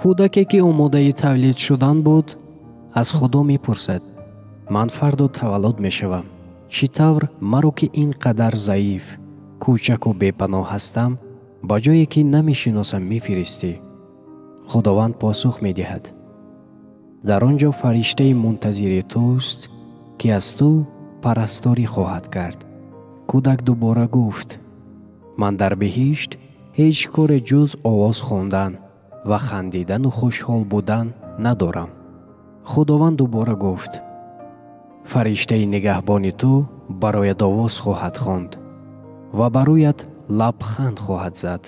Кӯдаке, ки омодаи тавлид шудан буд, аз Худо мепурсад: ман фардо таваллуд мешавам. Чӣ тавр маро, ки ин қадар заиф, кӯчаку бепаноҳ ҳастам, ба ҷое, ки намешиносам, мефиристӣ? Худованд посух медиҳад: дар он ҷо фариштаи мунтазири туст, ки аз ту парасторӣ хоҳад кард. Кӯдак дубора гуфт: ман дар беҳишт ҳеҷ коре ҷуз овоз хондан ва хандидану хушҳол будан надорам. Худованд дубора гуфт: фариштаи нигаҳбони ту бароят овоз хоҳад хонд ва ба рӯят лабханд хоҳад зад.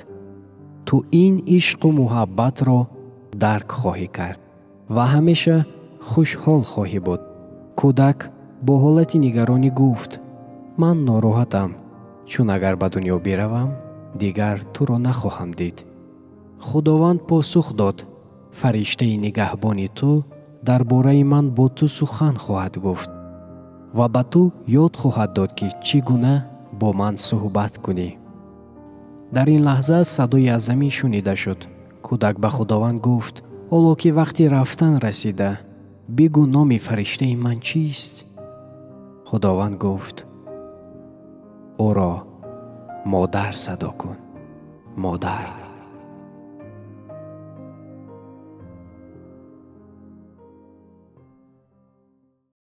Ту ин ишқу муҳаббатро дарк хоҳӣ кард ва ҳамеша хушҳол хоҳӣ буд. Кӯдак бо ҳолати нигаронӣ гуфт: ман нороҳатам, чун агар ба дунё биравам, дигар туро нахоҳам дид. Худованд посух дод: фариштаи нигаҳбони ту дар бораи ман бо ту сухан хоҳад гуфт ва ба ту ёд хоҳад дод, ки чӣ гуна бо ман суҳбат кунӣ. Дар ин лаҳза садои аз замин шунида шуд. Кӯдак ба Худованд гуфт: ҳоло ки вақти рафтан расида, бигӯ номи фариштаи ман чист? Худованд гуфт: ӯро модар садо кун. Модар.